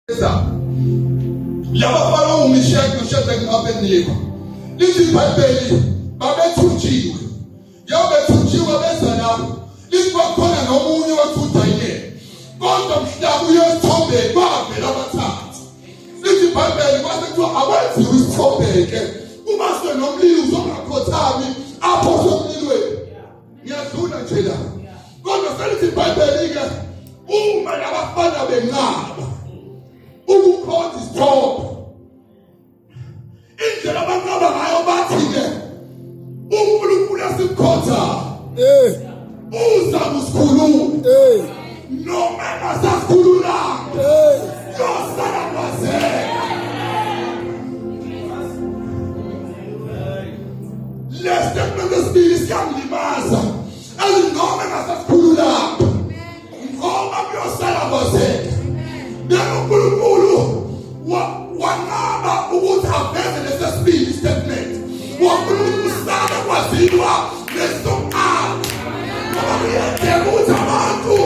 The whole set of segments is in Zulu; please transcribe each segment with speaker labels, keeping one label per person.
Speaker 1: Laba fana uMishaki noShadraki no-Abednego, lithi iBhayibheli babethunjiwe. Njengoba bethunjiwe beza lapho, lithi kwakukhona nomunye wathi uDaniyeli, kodwa mhla kuye esithombeni kwavela abathathu. Lithi iBhayibheli kwase kuthiwa akwenziwe isithombe-ke, kubaswe nomlilo uzongakhothami aphoswe emlilweni. Ngiyadlula nje la, kodwa selithi iBhayibheli-ke uma labafana benqaba ukukhonza isithombe, indlela abanqaba ngayo bathi-ke uNkulunkulu esimkhonzayo uza kusikhulula, noma engasasikhululanga yosala kwazeka. Le statement esibili siyangilimaza, ezinoma engasasikhululanga ngoba kuyosala kwazeka. Then uNkulunkulu wanqaba ukuthi aveze lesesibili statement, wafuna ukuthi kusale kwaziwa lesokuqala, ngoba kuyenzeka ukuthi abantu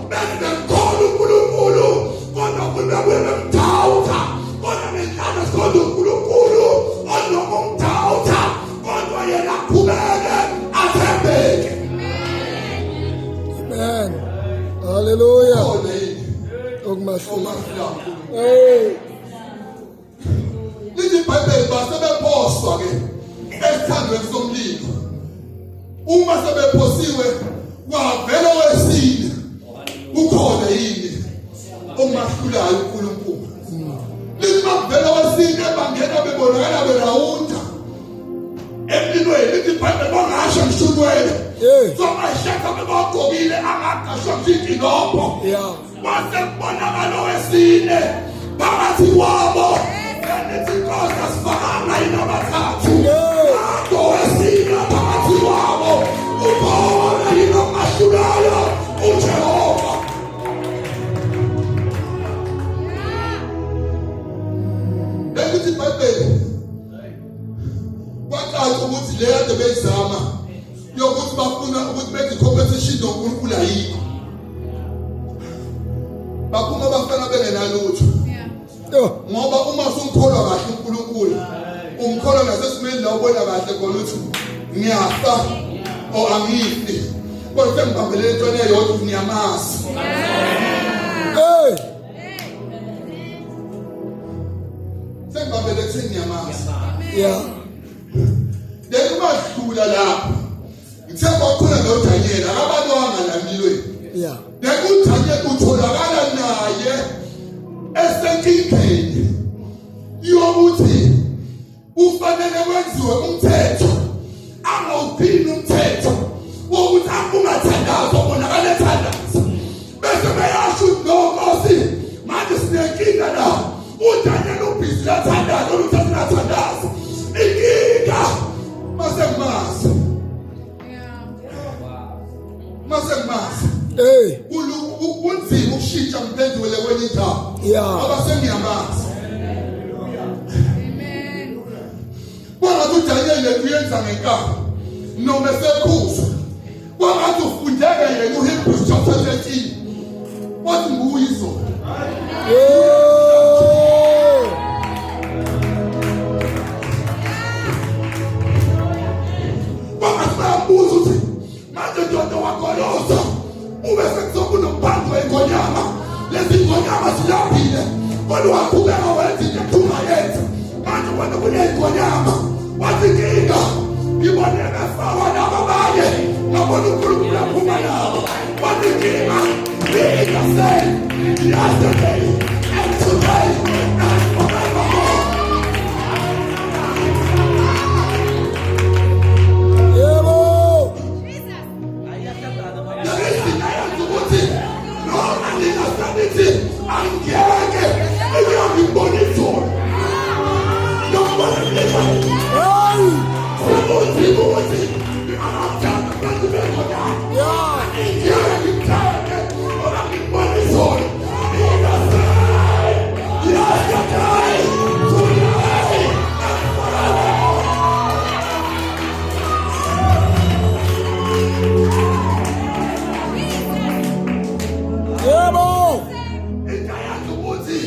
Speaker 1: bethi bemkhona uNkulunkulu kodwa kubebuye bemthawutha, kodwa ngenhlalo sikhonza uNkulunkulu onokumthawutha kodwa yena aqhubeke athembeke.
Speaker 2: Amen. Hallelujah. Okumahlula. Hey.
Speaker 1: Lithi iBhayibheli basebephoswa ke esithandweni somlilo. Uma sebephosiwe kwavela owesine. Ukhona yini omahlulayo uNkulunkulu? Lithi bakuvela owesine bangena bebonakala berawunda emlilweni. Lithi iBhayibheli bangasho ngisho unwele. Somashaka bebagqokile angagashwa ngisho inkinobho. Kwase kubonakala owesine phakathi kwabo, elithi inkosi asifakanga yini abathathu, kodwa owesine phakathi kwabo ukhona yini okungahlulayo uJehova. Bekuthi iBhayibheli kwacaca ukuthi le kade beyizama yokuthi bafuna ukuthi benze competition noNkulunkulu ayikho. Baphuma abafana bengenalutho, ngoba uma usumkholwa kahle uNkulunkulu, umkholwa nasesimeni la ubona kahle khona ukuthi ngiyafa or angifi, kodwa sengibambelele entweni eyodwa, ngiyamazi.
Speaker 2: Hey.
Speaker 1: Sengibambele ekutheni ngiyamazi.
Speaker 2: Yeah.
Speaker 1: Then umadlula lapho, ngithe kwakhona noDaniel akabalwanga la emlilweni.
Speaker 2: Yeah.
Speaker 1: Then uDaniel utholakala naye esenkingeni yokuthi kufanele kwenziwe umthetho, angawugcini umthetho wokuthi ungathandazi, obonakala ethandaza, bese beyasho ukuthi no nkosi, manje sinenkinga la, uDaniel ubhizi uyathandaza, oluthi asingathandazi, inkinga mase ngimazi, mase ngimazi.
Speaker 2: Hey.
Speaker 1: Kunzima ukushintsha ngiphendule kwenye indawo, ngoba sengiyamazi. Kwangathi uDaniel lethu uyenza ngenkani noma esekhuza, kwangathi ufundeke yena uHebrews chapter 13, wathi nguye izolo. Kwangathi bayambuza ukuthi manje ndoda wagoloza ube sekuzokunomphandu wengonyama, lezi ngonyama zilambile, kodwa waqhubeka wenza into ekuthiwa yenza. Manje wena kuney'ngonyama, wathi inkinga ngibone befakwa nabo abanye, ngabona uNkulunkulu aphuma nabo, wathi inkinga be the same yesterday and today and forevermore.
Speaker 2: Yebo.
Speaker 1: Lezi nayenza ukuthi noma nina sanithi angeke ngiyangibona izolo nokubona mlilo.
Speaker 2: Hey.
Speaker 1: Sekunzima ukuthi ngingathanda abantu bekhona.
Speaker 2: Yeah.
Speaker 1: Angeke ngimthande ngoba ngikubona izolo. Be the same yesterday, today and forevermore.
Speaker 2: Yebo.
Speaker 1: Into yazi ukuthi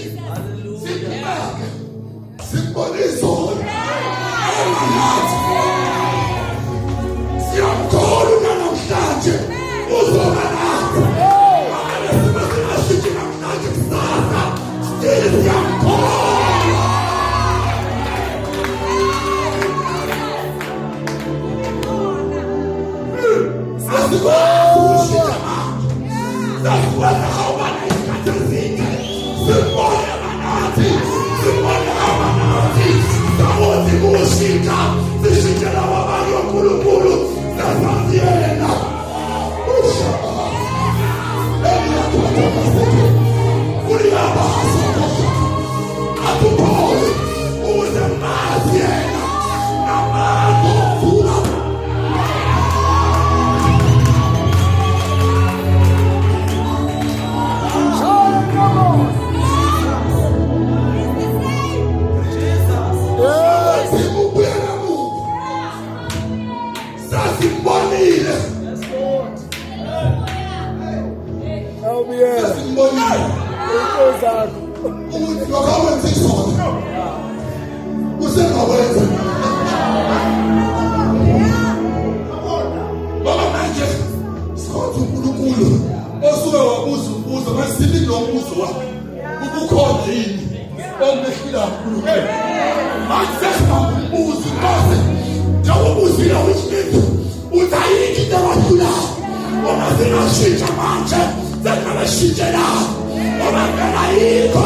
Speaker 1: Ukuthi lokho akwenza izolo usengakwenza. Ngoba manje sikhonza uNkulunkulu osuke wabuza umbuzo, masithi lo mbuzo wakhe ubukhona yini omehlula uNkulunkulu. Manje sesibamba umbuzo, Nkosi, njengoba ubuzile, which means uthi ayikho into ewahlulayo. Uma singashintsha manje, sengabashintshe la, ngoba vele ayikho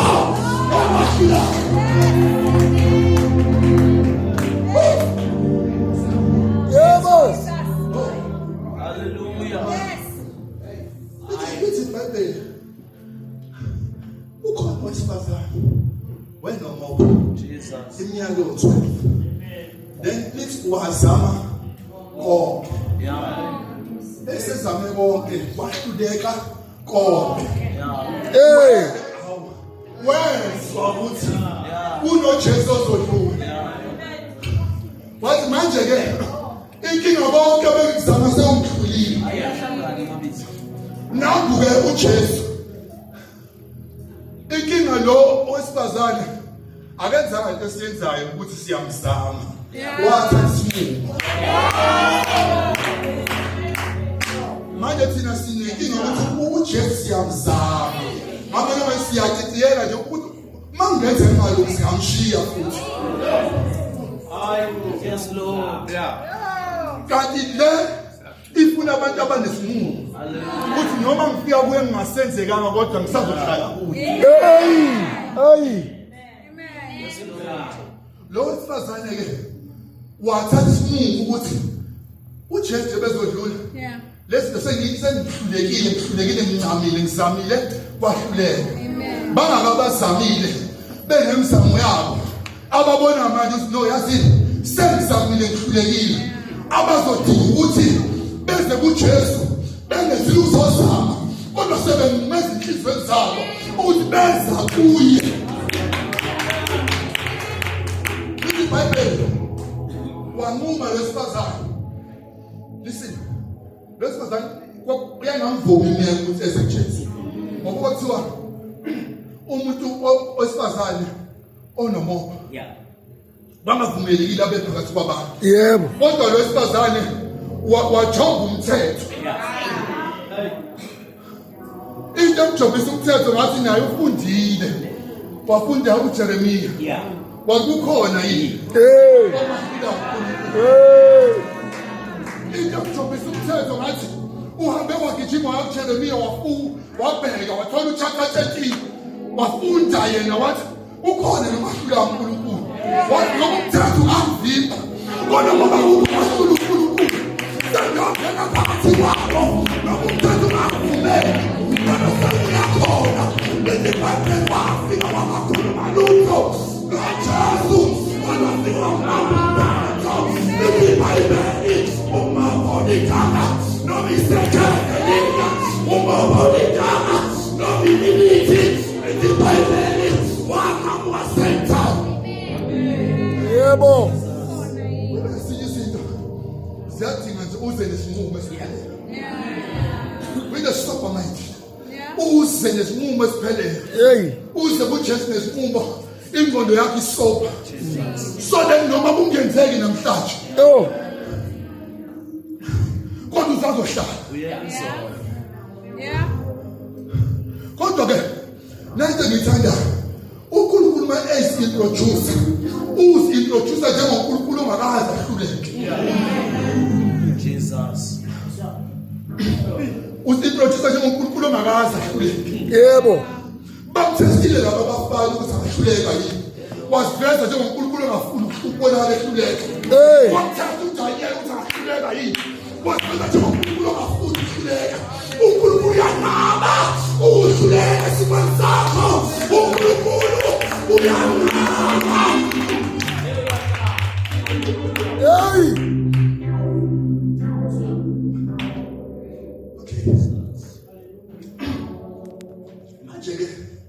Speaker 1: ewahlulayo.
Speaker 2: Yebo.
Speaker 3: Hallelujah.
Speaker 1: Lithi iBhayibheli ukhona wesifazane wenomopho
Speaker 3: Jesus.
Speaker 1: iminyaka ewu-12, then lithi wazama konke. Esezame konke, wahluleka konke.
Speaker 2: Hey.
Speaker 1: Hawu, wezwa ukuthi kunoJesu ozodlula, wathi manje-ke inkinga konke bengizama sewungihlulile.
Speaker 3: Ayahlangana amabizo.
Speaker 1: Nangu-ke uJesu. Inkinga lo owesifazane akenzanga into esiyenzayo ukuthi siyamzama, wathatha isinqumo. Manje thina sinenkinga ukuthi uJesu siyamzama, ngabe noma siyatitiyela nje ukuthi uma ngenze imali singamshiya futhi.
Speaker 3: Yes, Lord.
Speaker 1: Kanti le ifuna abantu abanesinqumo
Speaker 3: Hallelujah.
Speaker 1: ukuthi noma ngifika kuye ngingasenzekanga, kodwa ngisazohlala kuye.
Speaker 2: Hey. Hey.
Speaker 3: Yes, Lord.
Speaker 1: Lo wesifazane ke wathatha isinqumo ukuthi uJesu nje bezodlula, lesi sengihlulekile, ngihlulekile, ngincamile, ngizamile, kwahluleka. Bangakabazamile benemizamo yabo ababona manje ukuthi no, yazini, sengizamile, ngihlulekile, abazodinga ukuthi beze kuJesu bengezile uzozama, kodwa sebenquma ezinhliziyweni zabo ukuthi beza kuye. Lithi iBhayibheli wanquma lwesifazane. Listen, lwesifazane kuyangamvumi imeko ukuthi eze kuJesu, ngoba kuthiwa umuntu wesifazane onomopha bangavumelekile abe phakathi kwabantu. Kodwa lo wesifazane wajonga umthetho. Into emjobisa umthetho, ngathi naye ufundile, wafunda uJeremiya. Wakukhona yini
Speaker 2: Hey.
Speaker 1: omahlula uNkulunkulu?
Speaker 2: Hey.
Speaker 1: Into emjobisa umthetho, ngathi uhambe wagijima waya kuJeremiya, wabheka, wathola uchapter 13, wafunda yena, wathi ukhona nomahlula uNkulunkulu. Wathi noma umthetho ungamvimba, kodwa ngoba umahlula uNkulunkulu, sengiyongena phakathi kwabo noma umthetho ungavumeli, kodwa sekuyakhona. Lithi iBhayibheli wafika wangakhuluma lutho noJesu, kodwa wafika wambamba umthetho. Lithi iBhayibheli uma ubona igama noma isekhethe lina, uma ubona igama noma ililithi, lithi iBhayibheli waqhamuka same time.
Speaker 2: Yebo.
Speaker 1: Ezinye izinto ziyadinga nje uze nesinqumo esiphelele with a sober mind, uze nesinqumo esiphelele.
Speaker 2: Hey.
Speaker 1: Uze kuJesu nesinqumo, ingqondo yakho isober, so that noma kungenzeki namhlanje,
Speaker 2: Oh.
Speaker 1: kodwa usazohlala.
Speaker 3: Uyazona.
Speaker 1: Kodwa ke nanto engiyithandayo, uNkulunkulu uma ezi-introduce, uzi-introduce njengoNkulunkulu ongakaze ahluleke.
Speaker 3: Jesus.
Speaker 1: Uzi-introduce njengoNkulunkulu ongakaze ahluleke.
Speaker 2: Yebo.
Speaker 1: Bamthestile laba abafana ukuthi angahluleka yini, waziveza njengoNkulunkulu ongafuni ukubonakala ehluleka.
Speaker 2: Hey.
Speaker 1: Wamthatha uDaniel ukuthi angahluleka yini, waziveza njengoNkulunkulu ongafuni ukuhluleka. uNkulunkulu uyanqaba ukuhluleka esimweni sakho. uNkulunkulu uyanqaba.